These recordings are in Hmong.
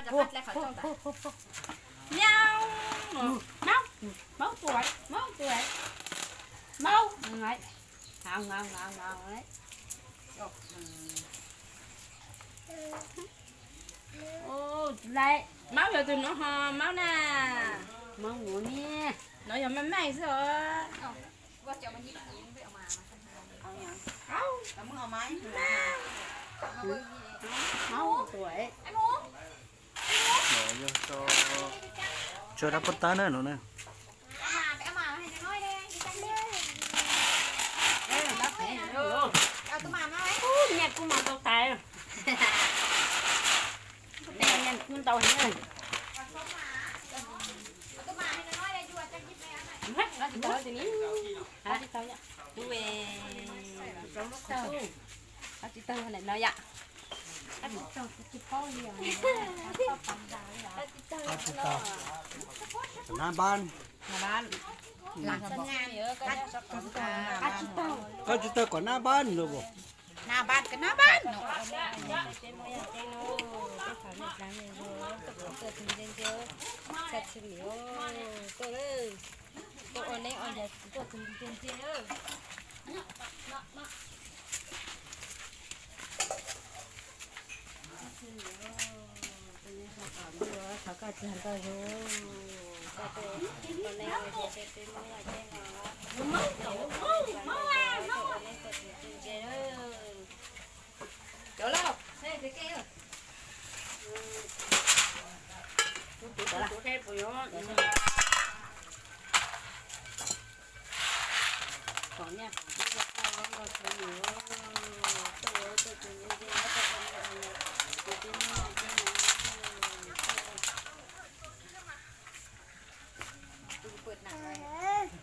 Nyaub, maub tuaj, maub tuaj, maub, ngau, ngau, ngau, ngau. Ua, maub yog tus nuav ho maub na. Maub nuav ne. Nuav yog maj maj xwb os. Maub tuaj. Tso rab pov tab na no na. Nyiaj kuj mas ntau tas. Nyiaj kuj ntau heev. Tsis tau, tsis tau, tsis tau no yom. Koj tsis tau kom nab npab no los? Nab npab, nab npab no.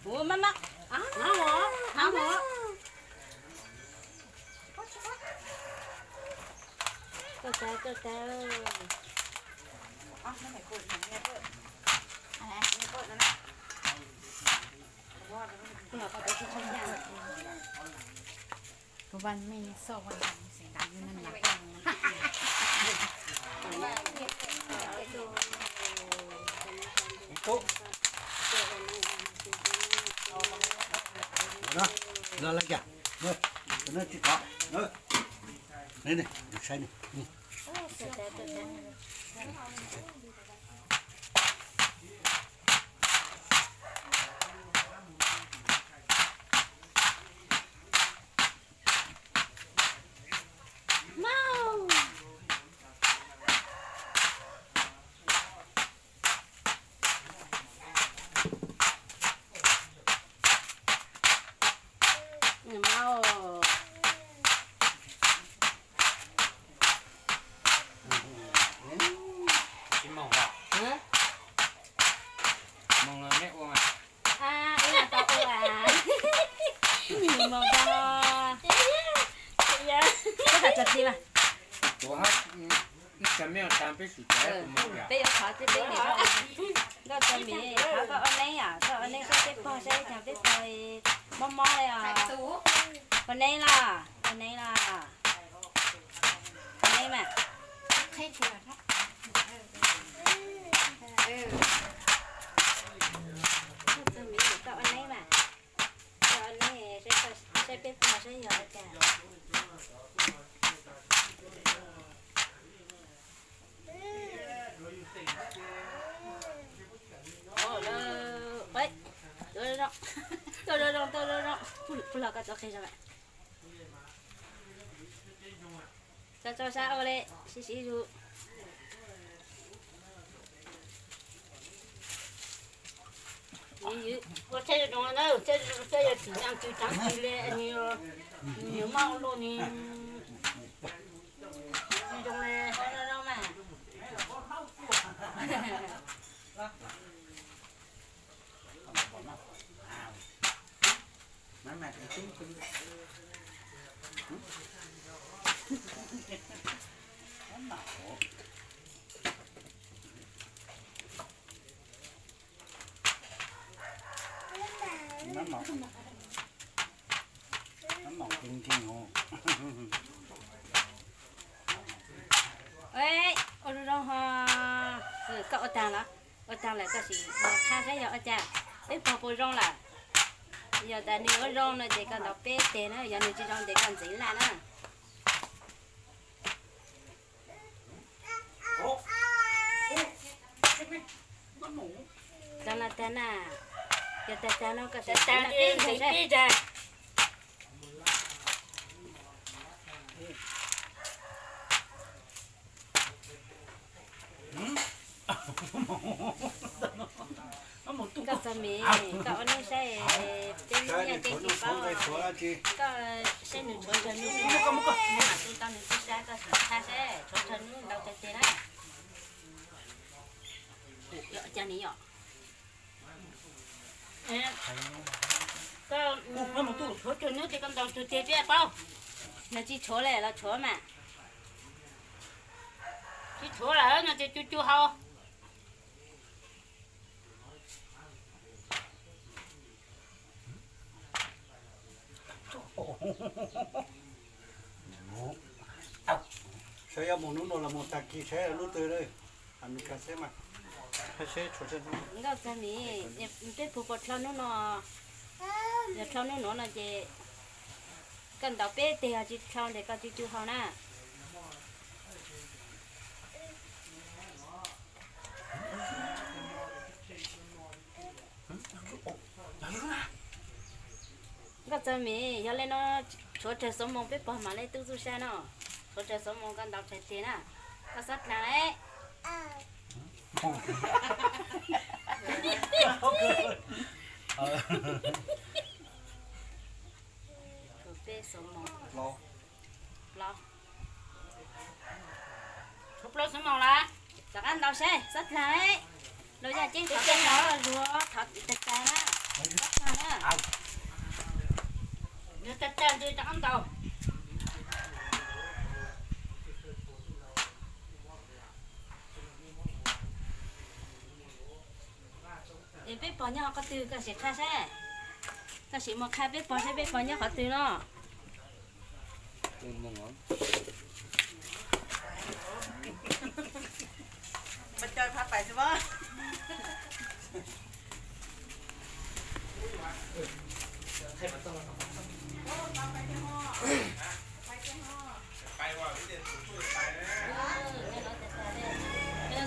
Ua maj maj, av mov, av mov. Tuaj tau, tuaj tau. Kuv vaj mej xoj vaj xeem nrad yug neeg nrad. Los kiag, no tsis tov, saib ni. Tsis moog os. Moog los neb ua mas. Ib tug hab, ib tug me tas peb sum tas peb yuav thov tib peb niam nkauj txog miv thov koj ua neeb yom, koj ua neeb saib peb pog saib caag peb pog mob mob li os. Ua neeb los, ua neeb los. Ua neeb mas. Nkauj txog miv koj ua neeb mas. Koj ua neeb saib peb pog saib yog li cas. Tuaj zoo zoo, tuaj zoo zoo, puag los koj tuaj qhia zoo mas. Tso tso sab ua li, sib sib zug. Ua tsheb zoo na, tsheb zoo, tsheb yog tsis nyeem tsis txhais tsis li, nws maj ua luaj ni. Zoo li, zoo mas. Ua zoo zoo ho. Koj ua tag los? Ua tag lawm koj sim qha saib yog ua cas, peb pog puas zoo lawm. Yog tas nws ua zoo no ces koj ntaus peb teg na, yog nws tsis zoo ces koj ntxeev laj na. Tag no tag na, yog tag tag no koj sim tib teg. Koj txog me, koj ua neej saib, peb nyiaj peb tsis paub, koj saib nws tshuav tsawg hnub, mas tu tau nws txhua sab, koj sim qha saib tshuav tsawg hnub ntaus tsawg teg na. Cas ni yom? Koj tshuav tsawg hnub ces koj ntaus tsawg teg peb paub. Nws tsis tshuav lawm los tshuav mas. Tsis tshuav lawm no ces cu cu hau. Saib yuav mus hnub no los mus tag kis saib lub twg, a mi kas seb mas. Nkauj txog mi, peb puas pom dlhau hnub no, yog dlhau hnub no no ces koj ntaus peb teg, yog tsis dlhau ces koj cu cu hau na. Nkauj txog mi, yog li no tshuav tsawg xuv moos peb pog mam li tu txuj sa no. Tshuav tsawg xuv moos koj ntaus tsawg teg na. Koj xob dlaag lawm. Peb xuv moos, plaub, tshuav plaub xuv moos lawm. Rov qab ntaus saib, xob dlaag lawm. Los yog ces thov tag los zuav, thov tag tag na. Xob dlaag na. Yog tag tag ces rov qab ntaus. Es peb pog nyob qhov twg koj sim qha saib. Koj sim mus qha peb pog saib peb pog nyob qhov twg no.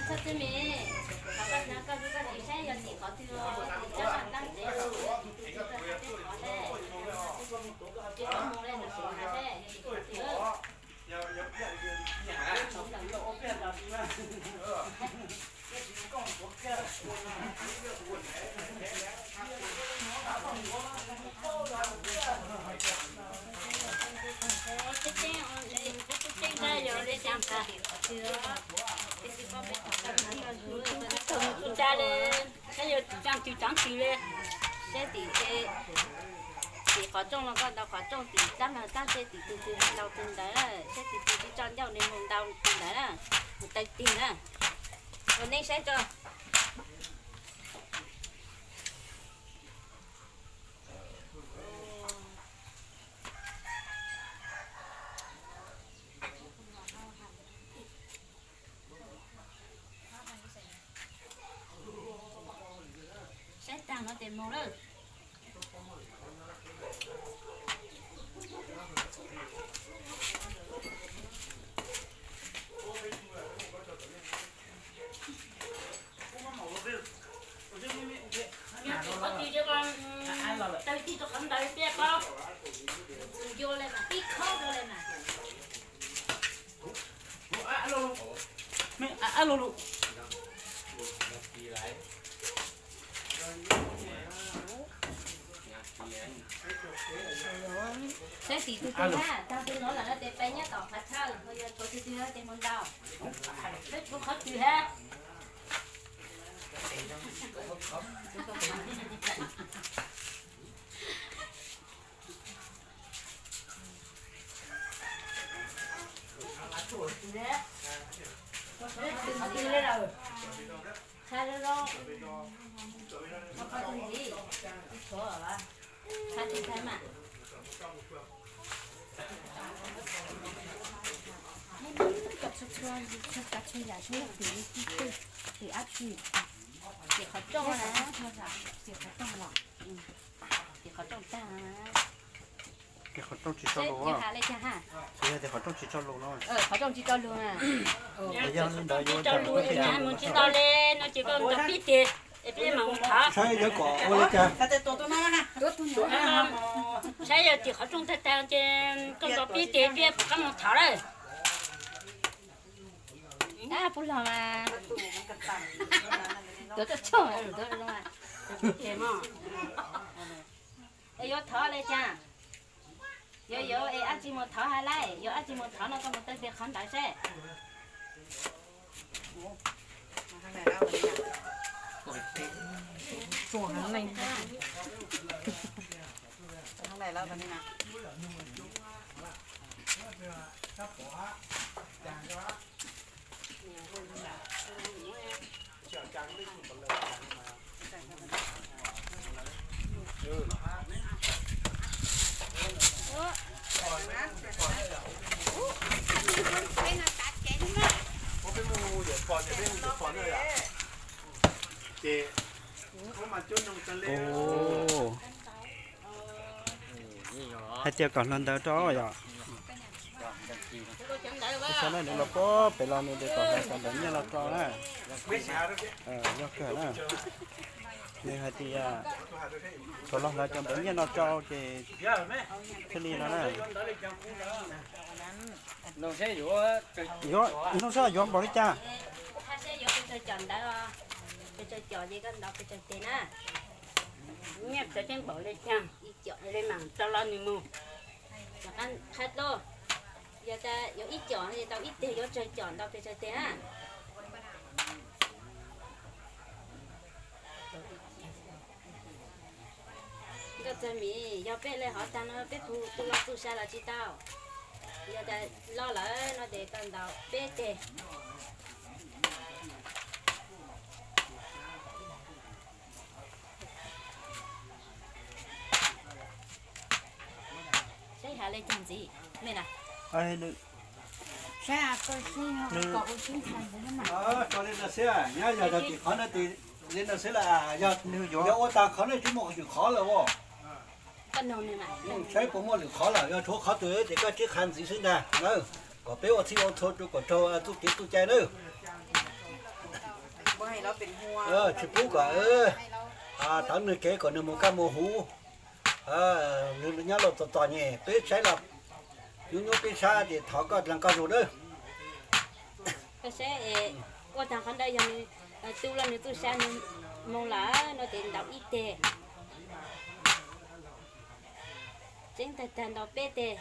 Txhob txwj me, thov koj hnov koj, koj sim saib yog tim qhov twg, tim rab qhov ntab tsev, tim qhov le, tim qhov moos le, koj sim saib yog tim qhov twg. Saib tim qhov rooj los koj ntaus qhov rooj, tim rab qhov ntab tsev tim tus twg ntaus tus ntawd, saib tus twg tsis tso ncauj nws mus ntaus tus ntawd na, mus taw tig na. Ua neeb saib tso. Saib tag no ces mus lawm. Qhov twg, qhov twg rau qhov ntawd thiaj paub. Ncua le mas ib khob rau le mas. Saib tim tus twg na, tag tus no lawm no ces peb nyob tom qhov chaw, yog tshuav tus twg ces mus ntaus. Peb tshuav qhov twg hab? Qha zoo zoo, qhov twg ntxiv, tsis tshuav. Qha twg tag mas. Koj txhua txhua, txhua tsav txhua yam seb tim, tim ab Tim qhov rooj na. Tim qhov rooj tag. Tim qhov rooj tsis tso lus. Yog tias qhov rooj tsis tso lus no. Qhov rooj tsis tso lus na. Yog li ntawd yuav tso lus na, mus tsis tau li no ces koj nrog pib tiag es peb mam mus thov. Saib yog kom ua li cas. Saib yog tim qhov rooj tag tag ces koj nrog pib tiag peb mam mus thov lawm. Puj los mas. Tuav tuaj tshoj. Es yuav thov li cas? Yuav yuav es ab tsi mus thov hais lawm, yuav ab tsi mus thov no koj mus tawm tes qhov ntawd seb. Hais tias kom hluav ntawd rau yom. Xyov na, nws los puag pem los nws tias kom hluav cov ntawv nyiaj los rau na. Yog kawg na. Nws hais tias kom los hluav cov ntawv nyiaj no rau ces thiaj li no na. Yuav, nug seb yuav npaum li cas. Hais seb yuav pes tsawg cov ntawv, pes tsawg cov ces koj ntaus pes tsawg tes na. Nyiaj txawv tseeb npaum li cas, ib com li mam rau los nws mus. Qhab dlua, yog tas yuav ib com no ces tau ib teg, yuav tsawg com ntaus pes tsawg teg na. Nkauj Txawg Mim, yog peb li hov tag no peb pug tu los txuj sa los tsis tau. Yog tas loj lawm no ces koj ntaus peb teg. Saib has li cas ntxiv, me na. Tso li no xwb, nyob yog tim qhov no ces li no xwb las, yog ua tag qhov no tsis muaj lwm qhov lawm os. Saib puas muaj lwm qhov lawm, yog tshuav qhov twg ces koj tsib qha ntxiv xwb ntag. Kom peb ua txhij ua txhua rau kom raug txuj kev txuj cai nawb. Tsis pub kom tawv nws kev kom nws mus kaj mus huv. Nws nyob los txom txom nyem, peb saib los nyuaj nyuaj peb sab ces thov koj dlees koj zus nawb. Koj saib, ua tag qhov ntawd yog nws tu los nws txuj sa nws mus lawm no ces ntaus ib teg. Tseeb tag tag ntaus peb teg.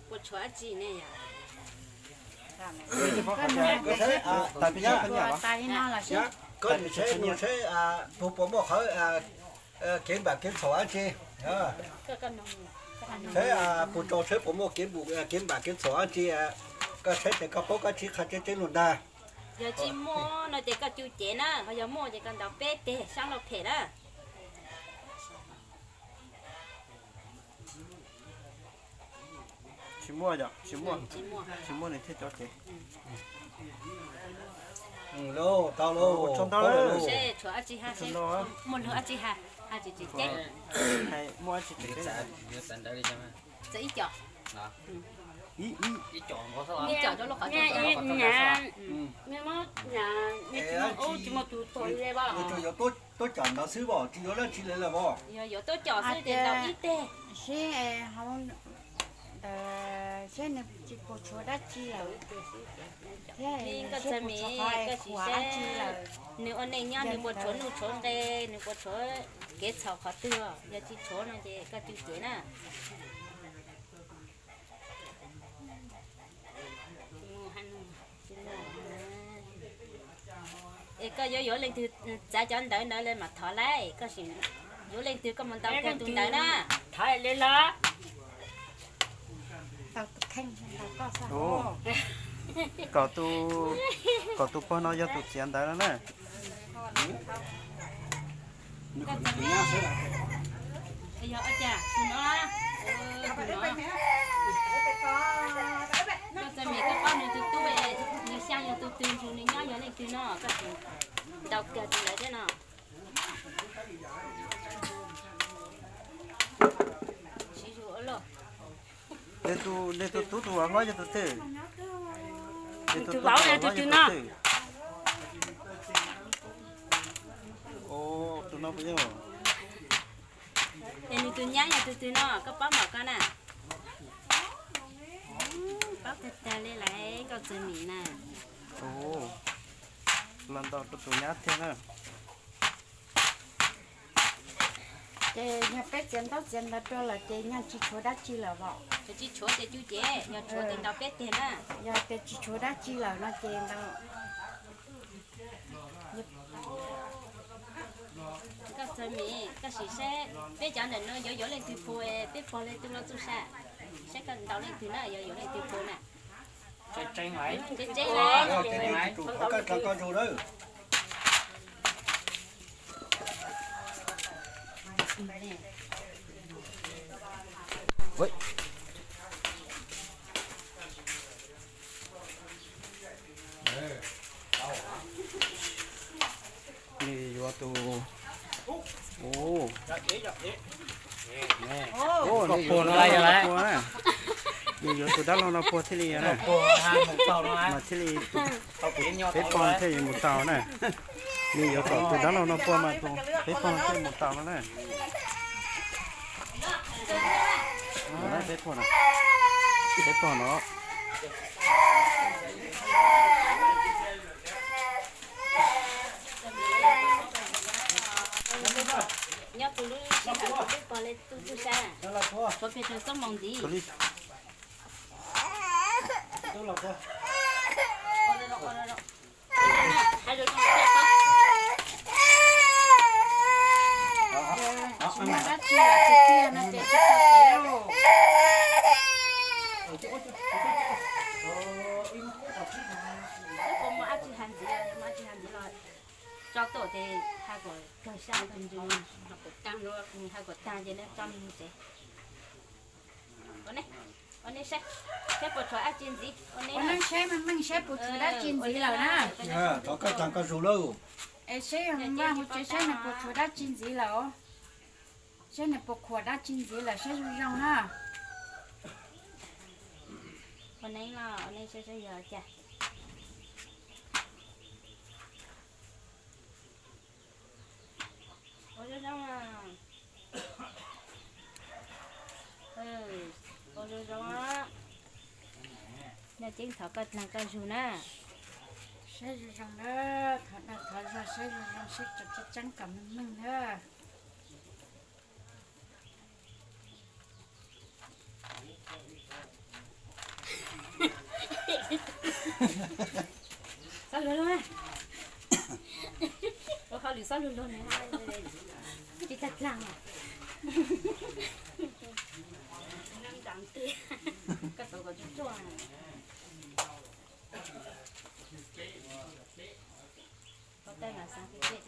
Puas tshuav dab tsi ne yom? Koj saib, puas puas muaj qhov kev npam kev ntxhov dab tsi? Saib puas rau, saib puas muaj kev npam kev ntxhov dab tsi. Koj saib ces koj paub koj tsib qha tseeb tseeb lus ntag. Yog tsis muaj no ces koj cug cev na, ho yog muaj ces koj ntaus peb teg sab loj phem na. Tsis muaj yom, tsis muaj, tsis muaj nws thiaj cov cev. Tau lauj, tau lauj. Seb tshuav dab tsi ha, seb muaj lug dab tsi ha, ha tsis tsis ceeb. Muaj dab tsi tseem ceeb? Txawm ib co. Ib co rau lub qhov rooj. Tsis muaj tus tuag li os. Yuav tuab com ntawd xwb os, tsis yuav dab tsi li lawm os. Yog yuav tuab com xwb ces ntaus ib teg. Seb, ntawd seb nws tsis puas tshuav dab tsi lawm. Li Nkauj Txawg Mim, koj sim saib nws ua neej nyob nws puas tshuav nuj tshuav nqe, nws puas tshuav kev txhaum qhov twg. Yog tsis tshuav no ces koj cug cev na. Es koj yuav yuav leej twg txav cov ntawv ntawd lawm mam thov lauj, koj sim yuav leej twg koj mus ntaus kiag tus ntawd na. Thov li los. Kom tus, kom tus pog no yog tus txiav ntawv no na. Yog ua cas tus no, tus no, Nkauj Txawg Mim koj paub nws tus tub es tus Koj tus ntau kiag tus ntawd thiab no. Siv zug ua luaj. Nws tus tub tus hlob yog tus twg? Nws tus vauv yog tus twg no? Tus no puas yog? Es nws tus nyab yog tus twg no, koj paub npaum koj na? Paub tag tag li lawm, nkauj Txawm Mim na. Los ntaus rau tus nyab thiab na. Ces yog peb txiav ntaub txiav ntawv rau lawm ces nyaj tsis tshuav dab tsi lawm os. Tsis tshuav ces tsum ces, yog tshuav ces ntaus peb teg na. Yog tias tsis tshuav dab tsi lawm no ces ntaus. Nkauj Txawm Mim, koj sim saib peb cov ntawm no yuav yuav leej twg pua, peb pog leej twg los txuj sa, saib koj ntaus leej twg na, yuav yuav leej twg pua na. Tseeb tseeb lawm. Nws yuav tus, nws yuav tus dab laug no puag thiaj li, mas thiaj li, peb pog thiaj yuav mus tau na. Nws yuav kom tus dab laug no puag mas tus peb pog thiaj mus tau no na. Peb pog, peb pog no. Nyob tus lub sij hawm tus twb pog li tus twb sab, tshuav pes tsawg xoob moos ntxiv. Tsis muaj dab tsi lawm tiag tiag no ces tsis tau kev lauj. Twb muaj dab tsi hais ntxiv, muaj dab tsi hais ntxiv los tso tuaj ces hais kom kawg sab kawg ntsws, hais kom tag, hais kom tag ces nej tso mus tsev. Ua nej saib, saib puas tshuav dab tsi ntxiv, ua nej saib meej meej saib puas tshuav dab tsi ntxiv lawm na. Thov koj tag koj zus lauj. Es saib, vaj hauv tsev saib nws puas tshuav dab tsi ntxiv lawm, saib nws puas khuam dab tsi ntxiv lawm, saib zoo zoo na. Ua nej los, ua nej saib saib yog cas. Ua zoo zoo, ua zoo zoo. Nyob Ceeb, thov koj dlaag koj zug na. Saib zoo zoo na, thov dag thov zog saib zoo zoo, saib tseeb tseeb kom meej meej na. Xob luag luag, ua hauj lwm xob luag luag na, tsis tag dlaag. Koj tau kom tsuag tsuag. Koj tej mas xav tiag tiag.